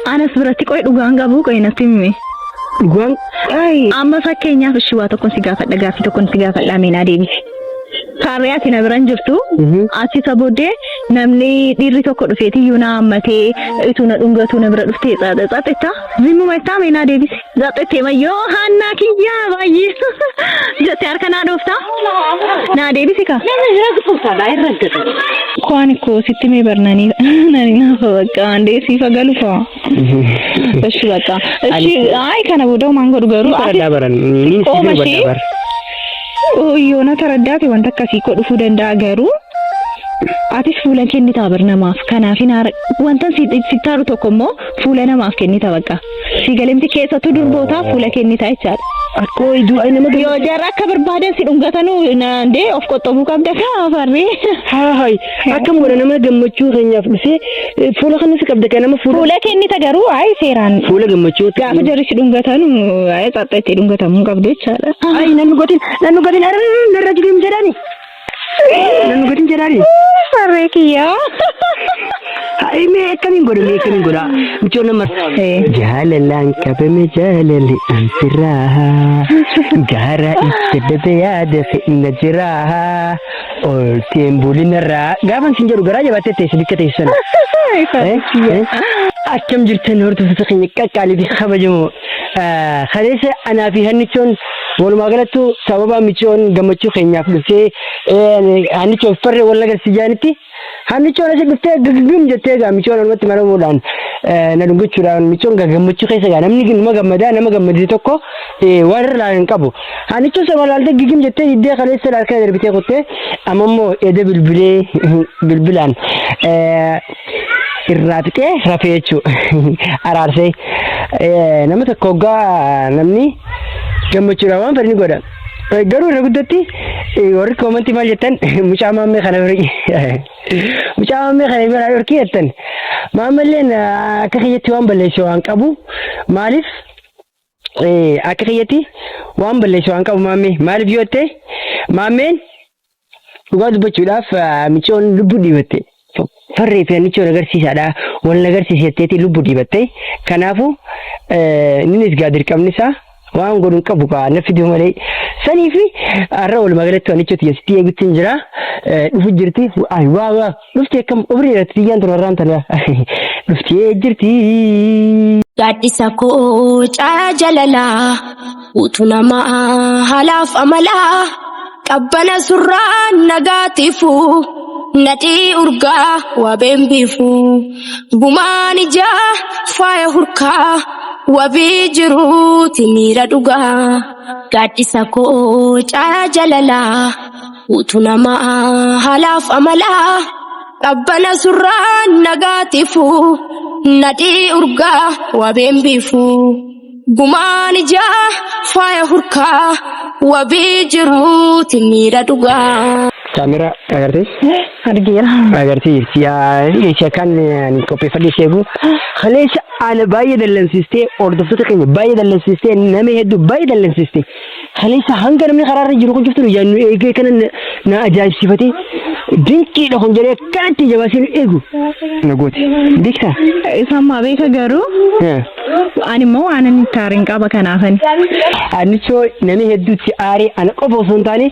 Anas biratti qoy dhugaan qabu qoy natti himi. Dhugaan ay Amma fakkeenyaaf ishii waa tokkon si gaafadha gaaffii tokkon si gaafadha mee naa deebisi. Kaarree ati na bira hin jirtu. Achi isa booddee namni dhiirri tokko dhufeeti iyyuu na hammatee utuu na dhungatu na bira dhuftee tsaxetta. Zimmuma ittaa mee naa deebisi. Tsaxettee mayyoo haannaa kiyyaa baay'ee jettee harka naa dhooftaa. Naa deebisi kaa. Kwaan koo sitti mee barnanii nani naafa bakka andee siifa galu faa. Ishi bakka. Ishi ay kana booda homaan godhu garuu ati Taraddaa baran. Niin Qooma siif ishee. hubadhaa bar. Yoona taraddaate wanta akkasii koo dhufuu danda'a garuu atis fuula kennitaa bar namaaf kanaaf hin haara wanta si taaru tokko immoo fuula namaaf kennita bakka si galemti keessattuu durbootaaf fuula kennita jechaadha. Akkoo iduu ay nama Yoo jarra akka barbaadan si dhungatanuu naandee of qoxxobuu qabda kaa farree. Haa hay akkam godha nama gammachuu keenyaaf dhufee fuula kana si qabda kan nama fuula Fuula kennita garuu ay seeraan fuula gammachuu gaafa jarri si dhungatanu ay xaxxeetti dhungatamuu hin qabdu jechaadha. Ay nan dhugatin nan dhugatin narra jireem jedhani nan dhugatin jedhani. Farree kiyyaa. Ay mee akkamiin godha mee akkamiin godha mucoon nama jaalalaan qabame jaalalli ansirraa gaara itti dhabe yaada fe'ina jiraa olteen bulinarraa gaafan sin jedhu garaa jabaattee teesse bikka teesse sana. Akkam jirtan hordoftoota keenya qaqqaalii fi kabajamoo. Kaleessa anaa fi hannichoon walumaa galattuu sababa micoon gammachuu keenyaaf dhuftee hannichoof farree wal agarsiisaa jiranitti hannichoon asi dhuftee gigim jettee egaa micoon anumatti maramuudhaan na dhungachuudhaan micoon gammachuu keessa egaa namni nama gammadaa nama gammadise tokko waan irra ilaalan hin qabu. Hannichoon sana ilaaltee gigim jettee diddee kaleessa harka darbitee kuttee amma immoo eda bilbilee bilbilaan irraa fixee rafee jechuudha. Araarsee. Nama tokko hoggaa namni gammachuudhaan waan fedhe ni godha. Garuu irra guddatti warri koomantii maal jettan mucaa maammee kana bira mucaa maammee kana bira dhorkii jettan. Maammalleen akka kiyyatti waan balleesse waan qabu maaliif akka kiyyatti waan balleesse waan qabu maammee maaliif yoo jette maammeen Dhugaa dubbachuudhaaf micoon lubbuu dhiibatte. Farree fi hannichoon agarsiisaadha. Wal agarsiisi jetteeti lubbuu dhiibatte. Kanaafuu innis gaa dirqamni isaa waan godhu hin qabu kaa na fiduu malee. Sanii fi har'a walumaa galatti hannichootti sitti eegutti hin jira. Dhufu jirti. Ay waa waa dhufti akkam umrii irratti tiyyaan tun har'aan tana dhuftee jirti. Gaaddisa koo caayaa jalalaa utuu namaa haalaaf amalaa qabbana surraa nagaatiifu nadhii urgaa wabeen biifu gumaan ijaa faaya hurkaa wabii jiruuti miira dhugaa gaaddisa koo caayaa jalalaa utuu namaa haalaaf amalaa qabbana surraa nagaatiifu nadhii urgaa wabeen biifu gumaan ijaa faaya hurkaa wabii jiruuti miira dhugaa. Kaameraa agartee? Argeera. Agartee jirti. Yaa ishee kan ani qopheeffadhe ishee eegu. Kaleessa ana baay'ee dallansiistee hordoftoota keenya baay'ee dallansiistee nama hedduu baay'ee dallansiiste. Kaleessa hanga namni karaarra jiru kun cuftu ijaan nu eegee kana na ajaa'ibsiifatee dinqiidha kun jedhee akkanatti jabaasee nu eegu na goote. Beektaa? Isaan maa beeka garuu ani immoo waan inni itti aariin qaba kanaafani. Annichoo namni hedduutti aaree ana qofa osoo hin taane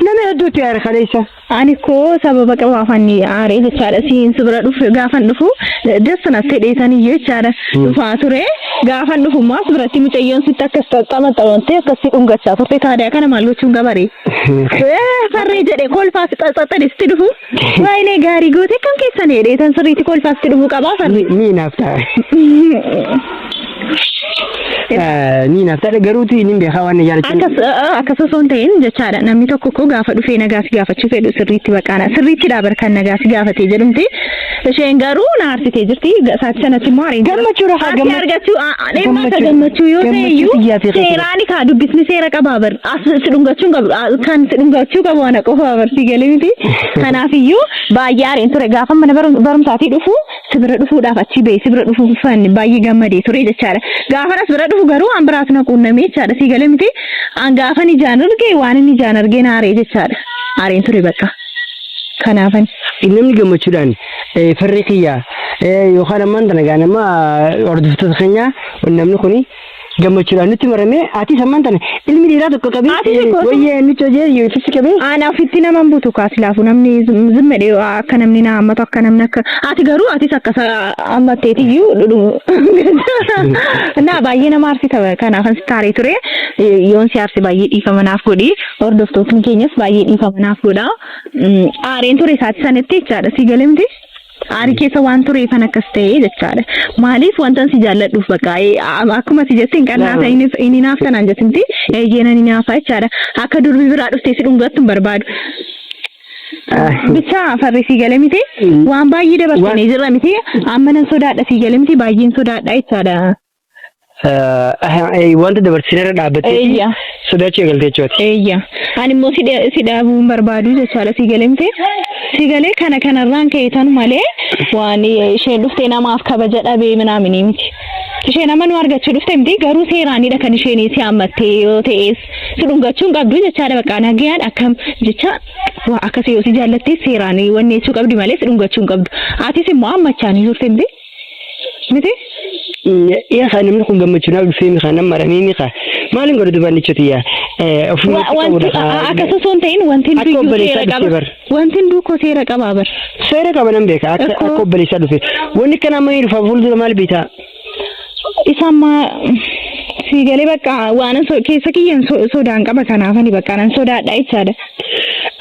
nama hedduutti aare kaleessa. Ani koo sababa qabaaf ani aaree jechaadha. Siin si bira dhufe gaafan dhufu dessa natti hidheetanii jechaadha. Dhufaa ture gaafan dhufu immoo as biratti mucayyoon sitti akkas xaxxamaxxamtee akkas si dhungachaa turte taadaa kana maal gochuun gabaree. Farree jedhe kolfaa si xaxxaxxani sitti dhufu. Waayinee gaarii goote akkam keessan hidheetan sirriitti kolfaa sitti dhufu qabaa farree. Ni naaf ta'a. Ni naaf ta'a garuuti ni beekaa waan na jaalachuun. Akkas osoo hin ta'in jechaadha namni tokko koo gaafa dhufee nagaa si gaafachuu fedhu sirriitti baqaana sirriitti dha barkan nagaa si gaafatee jedhumti isheen garuu na aarsitee jirti sa'aatii sanatti immoo aareen jira. Gammachuu rafaa Aartii argachuu dhimma akka gammachuu yoo ta'e iyyuu xiyyaa fi seeraani kaa dubbisni seera qabaa bar as si dhungachuu hin qabu kan si dhungachuu qabu ana qofa bar si galee miti kanaaf iyyuu baay'ee aareen ture gaafa mana barumsaatii dhufu si bira dhufuudhaaf achii ba'e si bira dhufuufan baay'ee gammadee ture jechaadha. Gaafan as bira dhufu garuu waan biraatu na quunname jechaadha. Sii galee miti an gaafan ijaan arge waan inni ijaan argee na aaree jechaadha. Aareen ture bakka. Kanaafan. Namni gammachuudhaan farri kiyya yookaan ammaan tana gaa nama hordoftoota keenya namni kuni gammachuudhaan nutti maramee atis ammaan tana ilmi dhiiraa tokko qabee Atis ikkoo wayyee nutti hojii ofitti qabee Ana ofitti nama hin butu kaa silaafu namni zimmedhe akka namni na hammatu akka namni akka ati garuu atis akka hammatteetiyyuu dhudhu na baay'ee nama aarsita kanaafan si taaree ture yoon si aarse baay'ee dhiifama naaf godhi hordoftootni keenyas baay'ee dhiifama naaf godha. Aareen ture isaati sanitti jechaadha si galee miti. Aarii keessa waan tureefan akkas ta'e jechaadha. Maaliif wantan si jaalladhuuf bakka akkuma si jette hin qannaata inni naaf tanaan jette miti eeyyee nan hinaafa jechaadha. Akka durbi biraa dhuftee si dhungattu hin barbaadu. Bicha farri si galee miti waan baay'ee dabarsanii jirra miti amma nan sodaadha si galee miti baay'een sodaadha jechaadha. Wanta dabarsine irra dhaabbattee Eeyya. sodaachuu eegalte jechuudha. Eeyya. Ani immoo si si dhaabuu hin barbaadu jechaadha si galee miti. Si galee kana kanarraan ka'e tan malee waan isheen dhuftee namaaf kabaja dhabee minaaminii miti. Isheen nama nu argachuu dhufte miti garuu seeraanidha kan isheen si hammattee yoo ta'es si dhungachuu hin qabdu jechaadha bakka nagayaan akkam jecha waa akkasii yoo si jaallatte seeraan wanni jechuu qabdi malee si dhungachuu hin qabdu. Atis immoo hammachaanii turte miti. Miti? Yaa kaa namni kun gammachuu naaf dhufee mi kaa nama maramee mi kaa maaliin godha dubaan jechuuti yaa ofumatti Wanti qabudha kaa. akkas osoo hin ta'in wanti Akka hunduyyuu obboleessaa seera dhufee qaba. bar. Wanti hunduu koo seera qaba bar. Seera qaba nan beeka akka Akkoo. akka obboleessaa dhufe. Wanni kana amma ni dhufa fuuldura maal beektaa? Isa amma sii galee bakka waan keessa kiyyan sodaan qaba kanaaf ani bakka nan sodaadha jechaadha.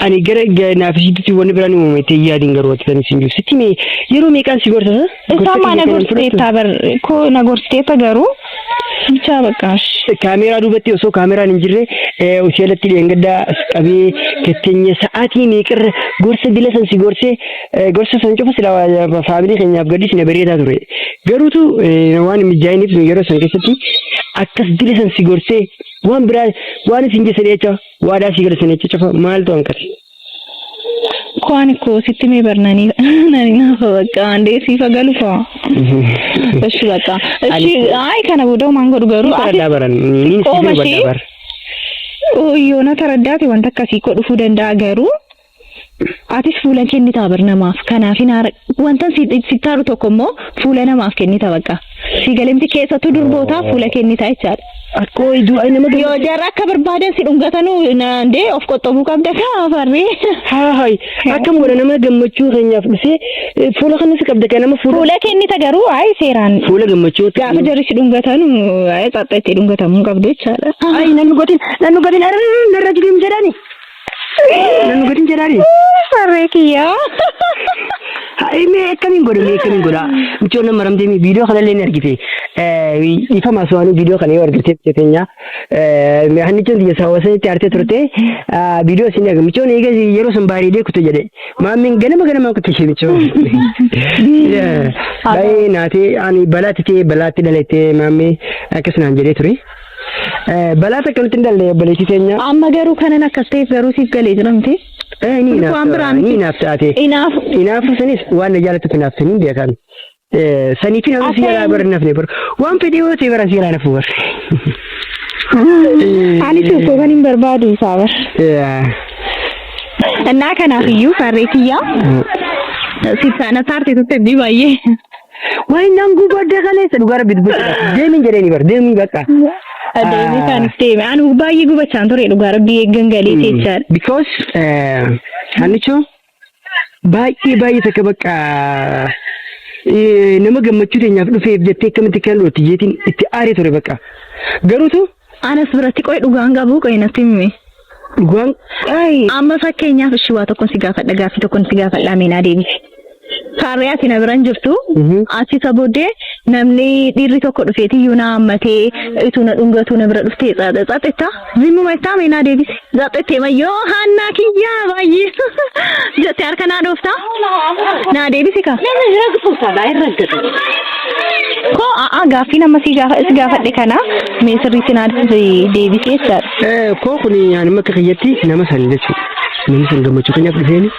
Ani gara naaf isiitti wanni biraan uumame ta'e yaadiin garuu ati kan isin jiru. Sitti mee yeroo meeqaan si gorsa? Isa amma na gorsiteetta bar koo na gorsiteetta garuu bichaa bakka. Kaameeraa duubatti osoo kaameeraan hin jirre hoteelatti dheengaddaa as qabee ketteenye sa'aatii meeqarra gorsa dila san si gorsee gorsa san cufa sila faamilii keenyaaf gadis na bareedaa ture. Garuutu waan hin mijaa'iniif yeroo san keessatti akkas dila san si gorsee waan biraa waan isin jecha jecha waadaa si galsan jecha cufa maaltu hanqate? Koo ani koo sitti mee bar nani nani naafa bakka andee siifa galu faa. Ishi bakka. Ishi ay kana booda homaan godhu garuu ati Taraddaa baran niin si qooma bira ishee bar. yoona taraddaate wanta akkasii koo dhufuu danda'a garuu atis fuula kennitaa bar namaaf kanaaf hin haara wanta si taaru tokko immoo fuula namaaf kennita bakka. Si galemti keessattuu durbootaaf fuula kennitaa jechaadha. Akkoo iduu ay nama Yoo jarra akka barbaadan si dhungatanuu ndee of qoxxobuu qabda kaa farree. Haa hay akkam godha nama gammachuu keenyaaf dhufee fuula kanas qabda kan nama fuula Fuula kennita garuu ay seeraan fuula gammachuu gaafa jarri si dhungatanu ay xaxxa itti dhungatamuu qabdu jechaadha. Ay nan dhugatin nan dhugatin narra jireem jedhani nan dhugatin jedhani. Farree kiyyaa. Haa mee akkamiin godha mee akkamiin godha mucoo nama maramtee mi viidiyoo kana illee ni argite dhiifama aswaanuu viidiyoo kana yoo argite teenya hannichoon tiyya saawwasanitti aartee turte viidiyoo isin arga mucoon eega yeroo san baariidee kute jedhe maammiin ganama ganamaan kute ishee mucoon baay'ee naatee ani balaatti ta'e balaatti dhalattee maammee akkas naan jedhee ture. Balaa takka nutti hin dhalle obboleettii teenya. Amma garuu kanan akkas ta'eef garuu siif galee jira miti. Ni Kun waan biraa miti. ni naaf taate. Inaaf Inaafu sanis waan na jaallattu naaf hin beekan. Saniif namni si jalaa bara nafne bar. Waan fedhe yoo ta'e bara si jalaa nafu bar. Anis osoo kan hin barbaadu isaa bar. Innaa kanaaf iyyuu farree kiyyaa sittaana taarte turte baay'ee. Wayi nan gubadde kaleessa dhugaa rabbi dubbachuudhaaf deemin jedheeni bar deemii bakka. Deemee kan deeme ani baay'ee gubachaan ture dhugaa rabbii eeggan galee jechaadha. Because hannicho baay'ee baay'ee takka bakka nama gammachuu teenyaaf dhufeef jettee akkamitti kan dhootti jeetiin itti aaree ture bakka. Garuutu Anas biratti qoy dhugaan qabu qoy natti himi. Dhugaan ay Amma fakkeenyaaf ishii waa tokkon si gaafadha gaaffii tokkon si gaafadha meenaa deebisi. Faarree ati na biran jirtu achi isa booddee namni dhiirri tokko dhufeeti iyyuu na hammatee ituu na dhungatu na bira dhuftee tsaxetta zimmuma ittaa meenaa deebisi. Tsaxettee mayyoo haannaa kiyyaa baay'ee jettee harka naa dhooftaa naa deebisi kaa. Koo a'aa gaaffii nama si gaafadhe kana mee sirriitti naa deebisi jechaadha. Koo kun ani akka kiyyatti nama san jechuudha. Namni san gammachuu keenyaaf dhufeeni.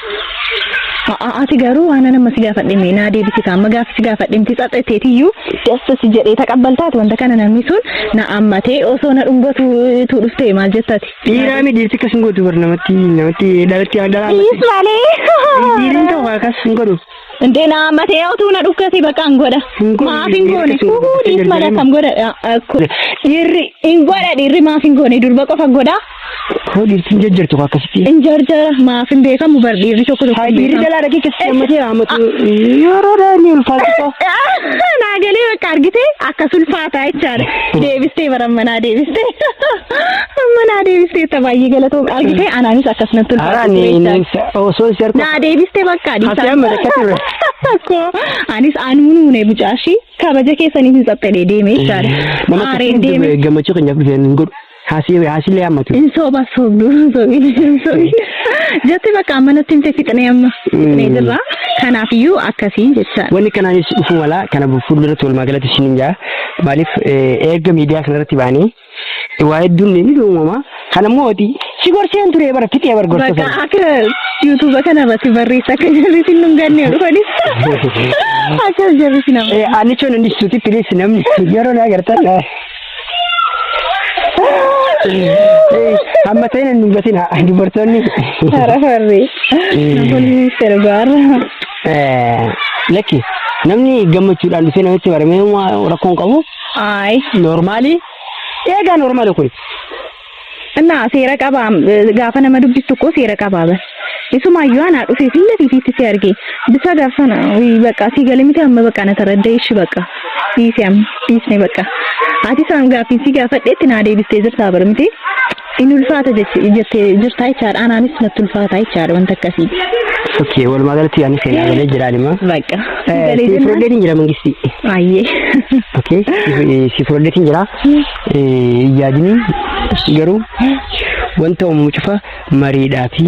Ati garuu waan nama si gaafadhe mee naa deebisi kaa amma gaafi si gaafadhe miti tsaxxeteetiyyuu dassa si jedhee taqabbaltaati wanta kana namni sun na ammatee osoo na dhungatu tu dhuftee maal jettati? Dhiiraa mi dhiirti akkas hin gootu bar namatti namatti dhalatti dhalaa Dhiis malee. Dhiirri hin ta'u akkas hin godhu. Indee na ammatee utuu na dhukkate bakka hin godha. Hin godhu, Maaf hin goone? dhiirri akkas hin godhu. Uhuu dhiis malee akkam godha? Dhiirri hin godha dhiirri maaf hin goone durba qofa godha. Koo dhiirti hin jajjartu akkasitti. Hin jarjara maaf hin beekamu bar dhiirri tokko tokko. Haa dhiirri dhalaa dhaqee keessatti hammatee hammatu yeroo ni ulfaatu. Naa galee bakka argite akkas ulfaataa jechaadha. Deebistee bara manaa deebistee. Manaa deebistee ta baay'ee galatoom argite anaanis akkas natti Hara ulfaata ture ni jechaadha. osoo si harku. Naa deebistee bakka Hasee amma rakkate ture. Akkoo anis anuun mucaashii kabaja keessaniif hin tsaxxalee deeme jechaadha. Nama Aareen deeme. akkasitti gammachuu keenyaaf dhufeen hin godhu. Haasii haasilee hammatu. Hin sooba soobdu hin soobin hin soobin. Jette bakka amma natti himte fixnee amma fixnee jirra. Kanaafiyyuu akkasii jechaadha. Wanni kanaanis dhufuu mala kana fuulduratti walumaa galatti isin hin jaa. Maaliif erga miidiyaa kanarratti ba'anii waa hedduun ni uumama. Kana immoo si gorseen ture bara fixee bara gorsa Bakka sana. akka yuutuuba kana irratti barreessa akka jarri sin dhunganne dhufanis akka jarri sin amma. Annichoon inni suuti pilis namni yeroo naa agartan. Amma ta'in hin dhungatin dubartoonni. Hara farree. Namoonni gargaara. Lakki namni gammachuudhaan dhufee namatti baramee rakkoon qabu Ayi. noormaalii eegaa noormaali kun. Innaa seera qabaa gaafa nama dubbistu koo seera qabaa bar. Isumaayyuu anaa dhufee fi lafiifiitti si arge. Bisa gaafa sana bakka si galee miti amma bakka na taradda ishi bakka. Dhiise amma dhiisne bakka. Ati isaan gaaffii si gaafadheetti naa deebistee jirtaa bar miti. Inni ulfaata jettee jirtaa jechaadha. Anaanis natti ulfaata jechaadha wanta akkasii. Okay, walumaa galatti yaadni seenaa galee jira anima. Bakka. Si galee Si jennaan. fudhadheetiin jira mangisti. Ayyee. Okay, si fudhadheetiin jira. Yaadni garuu wanta uumamu cufa mariidhaa fi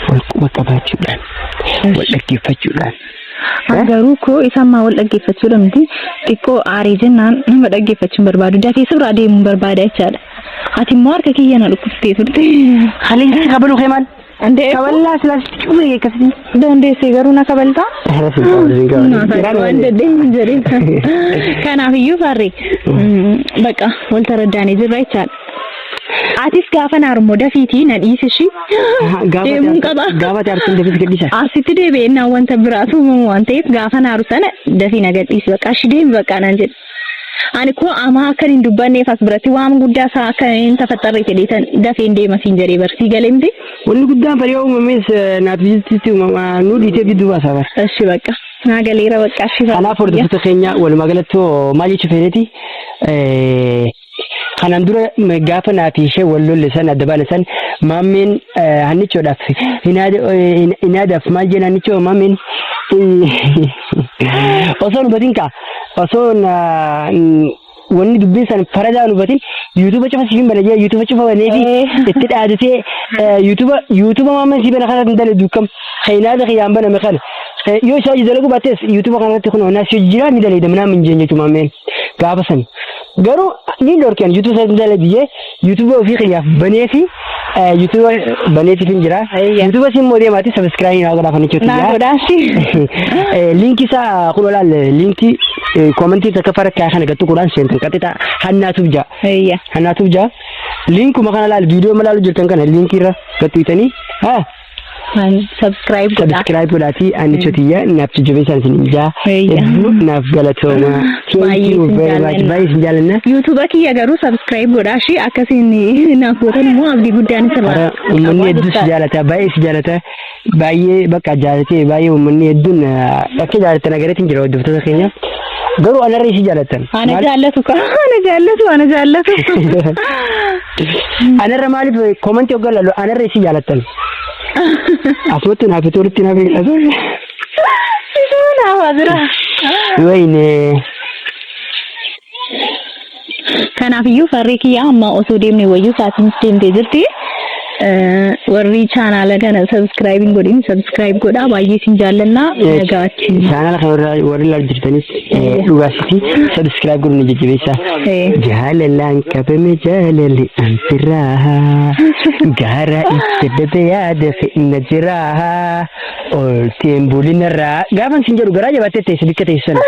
wal quba qabaachuudhaan wal dhaggeeffachuudhaan. Garuu koo isaan maa wal dhaggeeffachuu miti xiqqoo aarii jennaan nama dhaggeeffachuu hin barbaadu. Dafee si biraa deemuu hin barbaada jechaadha. Ati immoo harka kiyya na dhukkubsitee turte. Kaleessa kabaluu kee maal? Andee Kaballaa silaas cufee akkasitti. Dandeessee garuu na kabaltaa? Waan dandeenyu hin jedhin. Kanaaf iyyuu farri bakka wal taraddaanii jirra jechaadha. Atis gaafa naarummoo dafiitii na dhiisishi. Deemuun qaba. Gaafa jaartiin dafis gadhiisa. Asitti deebi'ennaan wanta biraatu uumamu waan ta'eef gaafa naaru sana dafii na gadhiisi bakka ashi deemi bakka naan jedhe. Ani koo amaa akkan hin dubbanneef as biratti waan guddaa isaa akka hin tafaxarre jedheetan dafeen deema siin jedhee barsii galee miti. Wanni guddaan farii uumames naaf jitti uumama nu dhiitee gidduu baasaa bara. Ashi bakka naa galeera bakka ashi. Kanaaf hordoftoota keenya walumaa galatti maal jechuu fedheeti kanaan dura gaafa naa fi ishee wal lolle san adda baane san maammeen hannichoodhaaf hinaadaaf maal jeen hannichoo maammeen osoo hin hubatin kaa osoo wanni dubbiin san faradaa hin hubatin yuutuuba cufa siif hin bana jee yuutuuba cufa banee fi itti dhaadatee yuutuuba maammeen sii bana kana hin dalagu kam hinaada kiyyaan baname kana yoo isaa hojii dalaguu baattes yuutuuba kanarratti kun naas hojii jiraa ni dalagda minaa min jeen jechuudha maammeen gaafa san garuu ni dhorkan yuutuuba isaa dalagi jee yuutuuba ofii kiyyaaf banee fi yuutuuba baneetiif hin jira yuutuuba siin immoo deemaati sabiskiraabii naa godhaa fanichuu Naa godhaasi. Liinkii isaa kun olaal liinkii koomentii takka farka kana gattu kudhaan seentan qaxxixa hannaatuuf ja'a. Ayya. Hannaatuuf ja'a. Liinkuma kana laal viidiyoo malaalu jirtan kana liinkii irra gattu haa Subscribe godhaa. Subscribe godhaatii annicho tiyya naaf jajjabeessaan isin jaa. Eeyya. Hedduu naaf galatooma. Thank Baay'ee you isin very much. jaallanna. Baay'ee isin jaallanna. Yuutuuba kiyya garuu subscribe godhaa shi akkasiin naaf gootan immoo abdii guddaan Hara isirraa. uummanni hedduu si jaalata baay'ee si jaalata baay'ee bakka jaalatee baay'ee uummanni hedduun akka jaalatan agareetiin jira hordoftoota keenya. Garuu anarra si jaalatan. Ana jaallatu ka ana jaallatu ana jaallatu. Anarra maaliif koomantii hoggaa laalu anarra si jaalatan. Asumatti naaf walitti naaf eegalatu. Isuma naaf jira. Wayne. Kanaaf iyyuu farri kiyya amma osoo deemne wayyuu sa'aatiin deemtee jirti. Warri chaanaala kana subscribe hin godhin, subscribe godhaa. Baay'ee isin jaallannaa, nagaatti. Chaanaala kana warri ilaalu jirtanis dhugaasiti subscribe godhuun ni jajjabeessaa. Jaalalaan qabame, jaalalli ansirraa gaara itti dhabe, yaada fe'ina jiraa olteen bulinarraa gaafan sin jedhu garaa jabaattee teesse bikka teessu sana.